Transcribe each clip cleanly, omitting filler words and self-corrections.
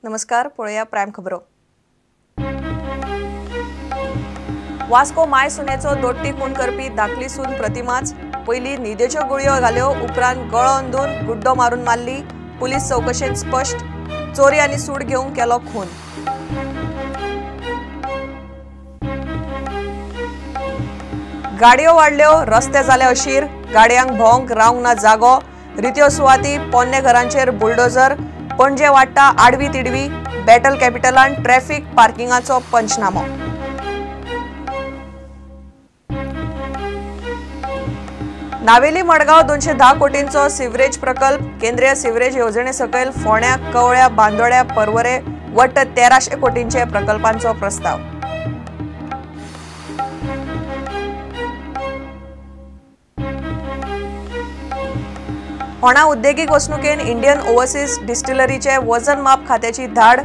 नमस्कार, पळोवया प्रायम खबरो। वास्को my सुनेचो दोट्टी खून करपी धाकली सून प्रतिमाच पयली न्हिदेच्यो गुळयो घाल्यो, उपरांत गळो अंदून गुड्डो मारून मारली। पुलीस चौकशेंत स्पश्ट, चोरी आनी सूड घेवंक केलो खून। गाडयो वाडल्यो, रस्ते जाले अशीर, गाडयांक भोंवंक रावंक ना जागो। रित्यो सुवाती, पोन्ने घरांचेर बुलडोजर। पणजे वाडटा आडवी तिडवी, बॅटल कॅपिटलान ट्रॅफिक पार्किंगाचो पंचनामो। नावेली मडगांव 210 कोटींचो सिवरेज प्रकल्प। केंद्रीय सिवरेज येवजणे सकयल फोंड्या, कवळ्या, बांदोड्या, परवरे वट्ट 1300 कोटींचे प्रकल्पांचो प्रस्ताव। होणा उद्देगीक वसणुकेन इंडियन ओव्हरसीज डिस्टिलरीचे वजन माप खात्याची धाड।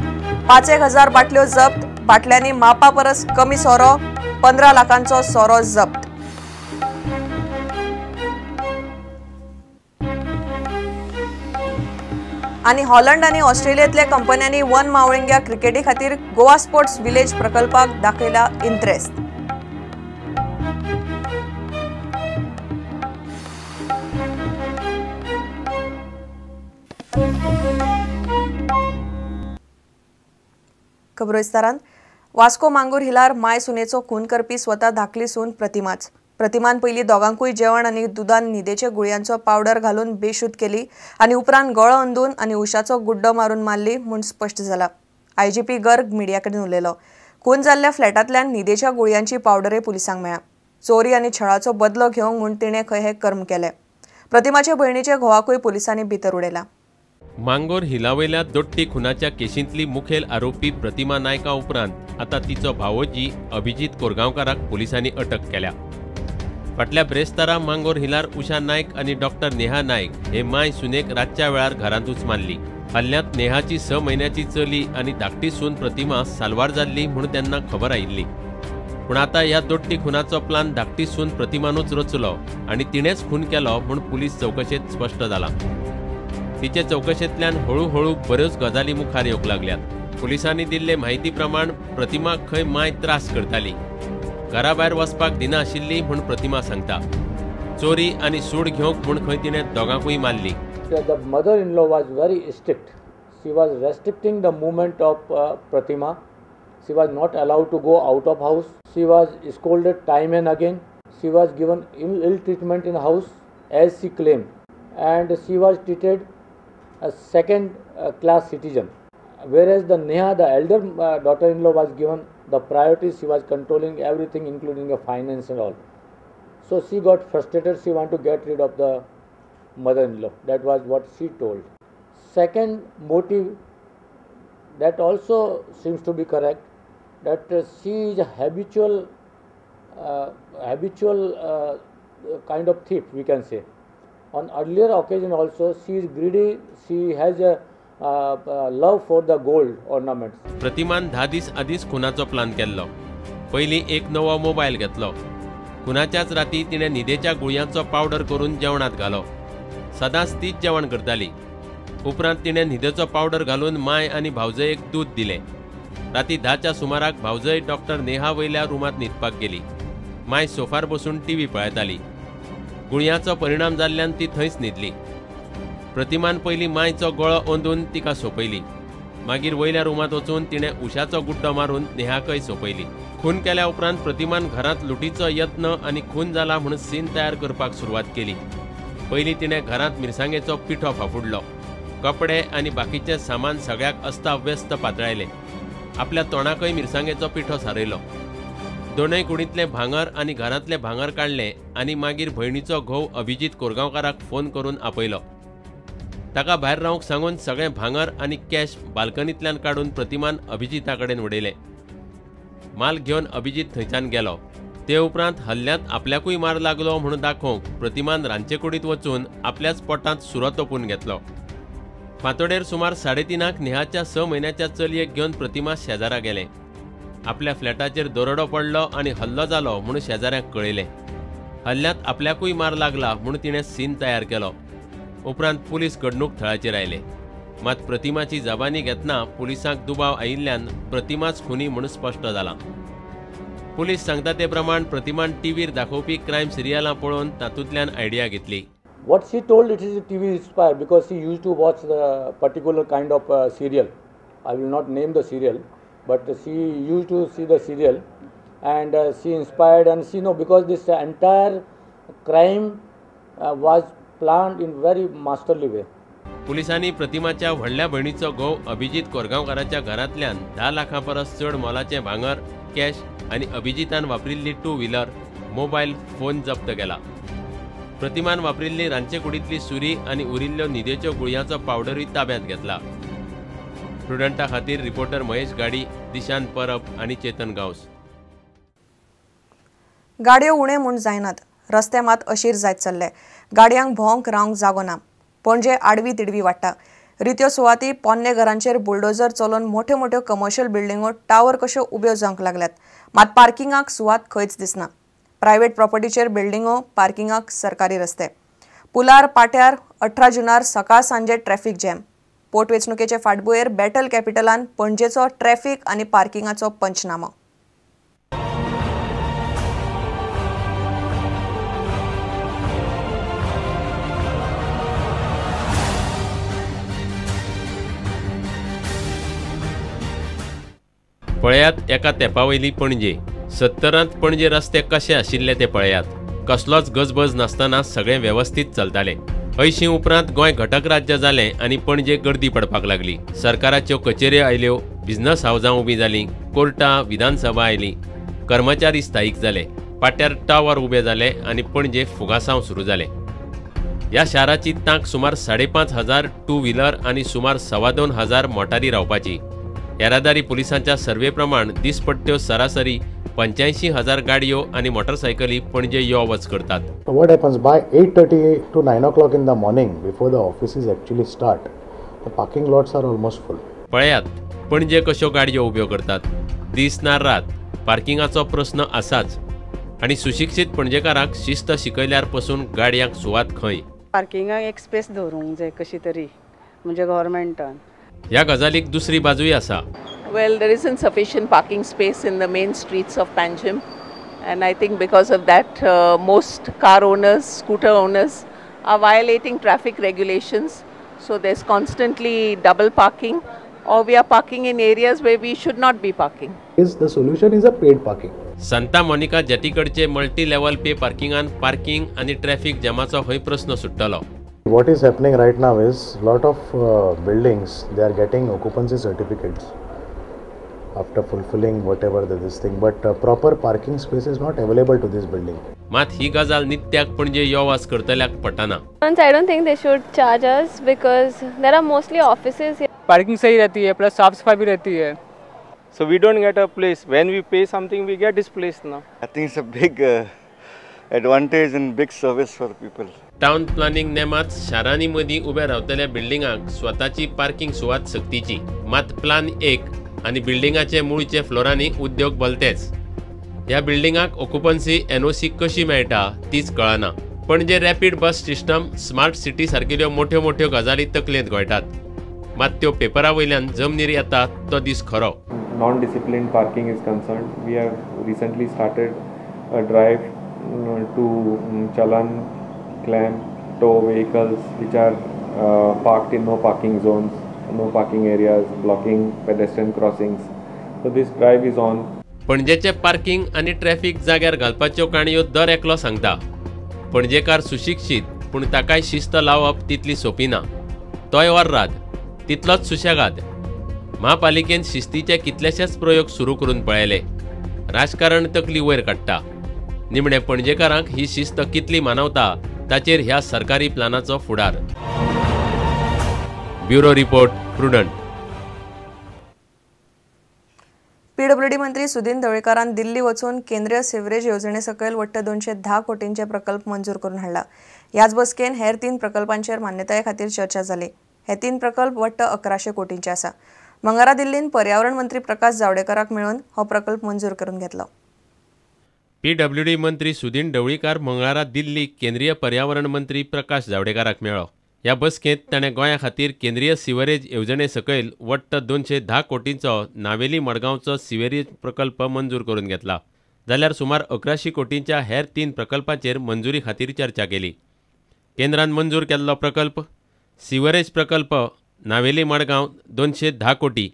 5,000 बाटल्यो जप्त, बाटल्यांनी मापा परस कमी सोरो, 15 लाखांचो सोरो जप्त। आनी हॉलंड आनी ऑस्ट्रेलियेंतल्या कंपन्यांनी वन मावळिंग्या क्रिकेटी खातीर गोवा स्पोर्ट्स विलेज प्रकल्पाक दाखयला इंट्रेस्ट। खबरो विस्तारान। वास्को मांगूर हिलार my सुनेचो खून करपी स्वता धाकली सून प्रतिमाच। प्रतिमान पयली दोगांकूय जेवण आनी दुदान न्हिदेच्या गुळयांचो पावडर घालून बेशुद्ध केली आनी उपरांत गळो अंदून आनी उशाचो गुड्डो मारून मारली म्हूण स्पश्ट जाला। आयजीपी गर्ग मिडिया कडेन उलयलो। खून जाल्ल्या फ्लॅटांतल्यान न्हिदेच्या गुळयांची पावडरय पुलिसांक मेळ्ळ्या। चोरी आनी छळाचो बदलो घेवंक म्हूण तिणें खंय हें कर्म केलें। प्रतिमाचे भयणीच्या घोवाकूय पुलिसांनी भितर उडयला। मांगोर हिलावयल्या दोट्टी खुनाच्या केशींतली मुखेल आरोपी प्रतिमा नायका उपरांत आता तिचो भावोजी अभिजीत कोरगांवकाराक पुलिसांनी अटक केल्या। फाटल्या ब्रेस्तारा मांगोर हिलार उषा नायक आनी डॉक्टर नेहा नायक हे my सुनेक रातच्या वेळार घरांतूच मारली। हल्ल्यांत नेहाची 6 म्हयन्याची चली आनी धाकटी सून प्रतिमा साल्वार जाल्ली म्हूण तेन्ना खबर आयिल्ली। पूण आतां ह्या दोट्टी खुनाचो प्लान धाकटी सून प्रतिमानूच रचलो आनी तिणेंच खून केलो म्हूण पुलीस चवकशेंत स्पश्ट जाला। तिचे चवकशेंतल्यान हळूहळू बऱ्योच गजाली मुखार येवंक लागल्यात। पुलिसांनी दिल्ले म्हायती प्रमाण प्रतिमा खंय my त्रास करताली, घरा भायर वचपाक दिनाशिल्ली म्हूण प्रतिमा सांगता। चोरी आनी सूड घेवंक म्हूण खंय तिणें दोगांकूय मारली। The mother-in-law was very strict. She was restricting the movement of Pratima. She was not allowed to go out of house. She was scolded time and again. She was given ill treatment in house as she claimed, and she was treated a second class citizen. Whereas the Neha, the elder daughter-in-law, was given the priority. She was controlling everything, including the finance and all. So she got frustrated. She wanted to get rid of the mother-in-law. That was what she told. Second motive, that also seems to be correct, that she is a habitual kind of thief, we can say. On earlier occasion also, she is greedy. She has a love for the gold ornaments. प्रतिमान 10 दीस आदींच खुनाचो plan केल्लो। पयलीं एक नवो mobile घेतलो। खुनाच्याच राती तिणें न्हिदेच्या गुळयांचो पावडर करून जेवणांत घालो। सदांच तीच जेवण करताली। उपरांत तिणें न्हिदेचो पावडर घालून my आनी भावजयेक दूद दिलें। राती 10च्या सुमाराक भावजय डॉक्टर नेहा वयल्या रुमांत न्हिदपाक गेली। My सोफार बसून टीव्ही पळयताली। गुळयांचो परिणाम जाल्ल्यान ती थंयच न्हिदली। प्रतिमान पयलीं मायचो गळो अंदून तिका सोंपयली। मागीर वयल्या रुमांत वचून तिणें उशाचो गुड्डो मारून नेहाकय सोंपयली। खून केल्या उपरांत प्रतिमान घरांत लुटीचो यत्न आनी खून जाला म्हूण सीन तयार करपाक सुरवात केली। पयलीं तिणें घरांत मिरसांगेचो पिठो फाफुडलो। कपडे आनी बाकीचें सामान सगळ्याक अस्ताव्यस्त पातळायलें। आपल्या तोंडाकय मिरसांगेचो पिठो सारयलो। दोनय कुडींतलें भांगर आनी घरांतलें भांगर काडलें आनी मागीर भयणीचो घोव अभिजीत कोरगांवकाराक फोन करून आपयलो। ताका भायर रावंक सांगून सगळें भांगर आनी कॅश बाल्कनींतल्यान काडून प्रतिमान अभिजिता कडेन उडयलें। माल घेवन अभिजीत थंयच्यान गेलो। ते उपरांत हल्ल्यांत आपल्याकूय मार लागलो म्हूण दाखोवंक प्रतिमान रांदचेकुडींत वचून आपल्याच पोटांत सुरो तोपून घेतलो। फांतोडेर सुमार 3:30 नेहाच्या 6 म्हयन्याच्या चलयेक घेवन प्रतिमा शेजारा गेलें। आपल्या फ्लॅटाचेर दरोडो पडलो आनी हल्लो जालो म्हूण शेजाऱ्यांक कळयलें। हल्ल्यांत आपल्याकूय मार लागला म्हूण तिणें सीन तयार केलो। उपरांत पुलीस घडणूक थळाचेर आयले। मात प्रतिमाची जबानी घेतना पुलिसांक दुबाव आयिल्ल्यान प्रतिमाच खुनी म्हूण स्पश्ट जालां. पुलीस सांगता ते प्रमाण प्रतिमान टीव्हीर दाखोवपी क्रायम सिरियलां पळोवन तातूंतल्यान आयडिया घेतली. What she told, it is TV inspired because she used to watch the particular kind of serial. I will not name the serial, but she used to see the serial and she inspired and she know because this entire crime was planned in very masterly way. पुलिसांनी प्रतिमाच्या व्हडल्या भयणीचो घोव अभिजीत कोरगांवकाराच्या घरांतल्यान 10 लाखां परस चड मोलाचें भांगर, कॅश आनी अभिजीतान वापरिल्ली 2 व्हीलर, मोबायल फोन जप्त केला. प्रतिमान वापरिल्ली रांदचेकुडींतली सुरी आनी उरिल्ल्यो न्हिदेच्यो गुळयांचो पावडरूय ताब्यांत घेतला. प्रुडंटा खातीर रिपोर्टर महेश गाडी, दिशान परब आनी चेतन गांवस. गाडयो उणे म्हूण जायनात, रस्ते मात अशीर जायत चल्ले. गाडयांक भोंवंक रावंक जागो ना. पणजे आडवी तिडवी वाडटा. रित्यो सुवाती पोन्ने घरांचेर बुलडोजर चलोवन मोठ्यो मोठ्यो कमर्शियल बिल्डिंगो टावर कश्यो उब्यो जावंक लागल्यात. मात पार्किंगाक सुवात खंयच दिसना. प्रायव्हेट प्रॉपर्टीचेर बिल्डिंगो, पार्किंगाक सरकारी रस्ते. पुलार पाट्यार 18 जुनार सकाळ सांजे ट्रॅफिक जॅम. पोटवेंचणुकेचे फाटभुंयेर बॅटल कॅपिटलान पणजेचो ट्रॅफिक आनी पार्किंगाचो पंचनामो. पळयात एका तेंपावयली पणजे. 70त पणजे रस्ते कशे आशिल्ले ते पळयात. कसलोच गजबज नासतना सगळें वेवस्थीत चलतालें. 80 उपरांत गोंय घटक राज्य जालें आनी पणजे गर्दी पडपाक लागली. सरकाराच्यो कचेऱ्यो आयल्यो, बिझनस हावजां उबीं जालीं, कोर्टां, विधानसभा आयली, कर्मचारी स्थायीक जाले, पाट्यार टावर उबे जाले आनी पणजे फुगासांव सुरू जालें. ह्या शाराची तांक सुमार 5,500 टू व्हीलर आनी सुमार 2,250 मोटारी रावपाची. येरादारी पुलिसांच्या सर्वे प्रमाण दिसपट्ट्यो सरासरी 85,000 गाडयो आनी मोटरसायकली पणजे यो वच करतात. What happens by 8:30 to 9 o'clock in the morning before the offices actually start, the parking lots are almost full. पळयात पणजे कश्यो गाडयो उब्यो करतात. दीस ना रात पार्किंगाचो प्रस्न आसाच आनी सुशिक्षीत पणजेकारांक शिस्त शिकयल्यार पसून गाडयांक सुवात खंय. पार्किंगाक एक स्पेस दवरूंक जाय कशी तरी, म्हणजे गव्हर्मेंटान. ह्या गजालीक दुसरी बाजूय आसा. Well, there isn't sufficient parking space in the main streets of Panjim, and I think because of that most car owners, scooter owners are violating traffic regulations. So there's constantly double parking, or we are parking in areas where we should not be parking. Is the solution is a paid parking. Santa Monica जेटीकडचे multi level pay पार्किंगान parking आनी traffic जॅमाचो हय प्रस्न सुट्टलो. What is happening right now is lot of buildings, they are getting occupancy certificates after fulfilling whatever this thing, but proper parking space is not available to this building. मात ही गजाल नित्याक पणजे यो वास करतल्याक पटना. I don't think they should charge us because there are mostly offices here. Parking सही रहती है, plus साफ सफाई भी रहती है. So we don't get a place. When we pay something, we get this place now. I think it's a big advantage and big service for people. Town planning नेमात शारांनी मदीं उब्या रावतल्या बिल्डिंगांक स्वताची parking सुवात सक्तीची. मात प्लान 1 आनी बिल्डिंगाचे मूळचे फ्लोरांनी उद्योग भलतेच. ह्या बिल्डिंगाक ऑक्युपन्सी एनओसी कशी मेळटा तीच कळना. Panaji rapid bus system, smart city सारकिल्यो मोठ्यो मोठ्यो गजाली तकलेंत घोळटात, मात त्यो पेपरा वयल्यान जमनीर येता तो दीस खरो. Non discipline parking is concerned, we have recently started a drive to challan, clamp, tow vehicles which are parked in no parking zones, no parking areas, blocking pedestrian crossings. So this drive is on. पणजेचे parking आनी traffic जाग्यार घालपाच्यो काणयो दर एकलो सांगता. पणजेकार सुशिक्षीत, पूण ताकाय शिस्त लावप तितली सोंपी ना. तोय ओर्राद, तितलोच सुशेगाद. महापालिकेन शिस्तीचे कितलेशेच प्रयोग सुरू करून पळयले. राजकारण तकली वयर काडटा. निमणे पणजेकारांक ही शिस्त कितली मानवता ताचेर ह्या सरकारी प्लानाचो फुडार. Bureau report, Prudent. PWD मंत्री सुदिन ढवळीकारान दिल्ली वचून केंद्रीय सिवरेज येवजणे सकयल वट्ट 210 कोटींचे प्रकल्प मंजूर करून हाडला. ह्याच बसकेन हेर 3 प्रकल्पांचेर मान्यताये खातीर चर्चा जाली. हे 3 प्रकल्प वट्ट 1100 कोटींचे आसा. मंगळारा दिल्लीन पर्यावरण मंत्री प्रकाश जावडेकराक मेळून हो प्रकल्प मंजूर करून घेतलो. पीडब्ल्यूडी मंत्री सुदिन ढवळीकार मंगळारा दिल्ली केंद्रीय पर्यावरण मंत्री प्रकाश जावडेकराक मेळ्ळो. ह्या बसकेंत ताणें गोंया खातीर केंद्रीय सिवरेज येवजणे सकयल वट्ट 210 कोटींचो नावेली मडगांवचो सिवरेज प्रकल्प मंजूर करून घेतला, जाल्यार सुमार 1100 कोटींच्या हेर 3 प्रकल्पांचेर मंजुरी खातीर चर्चा केली. केंद्रान मंजूर केल्लो प्रकल्प सिवरेज प्रकल्प नावेली मडगांव 210 कोटी,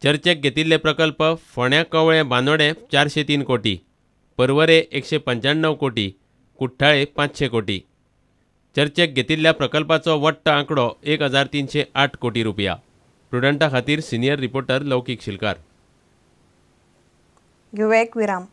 चर्चेक घेतिल्ले प्रकल्प फोंड्या कवळें बांदोडें 403 कोटी, पर्वरे 195 कोटी, कुठ्ठाळे 500 कोटी. चर्चेक घेतिल्ल्या प्रकल्पाचो वट्ट आंकडो 1308 कोटी रुपया. प्रुडंटा खातीर सिनियर रिपोर्टर लौकीक शिलकार. घेवया एक विराम.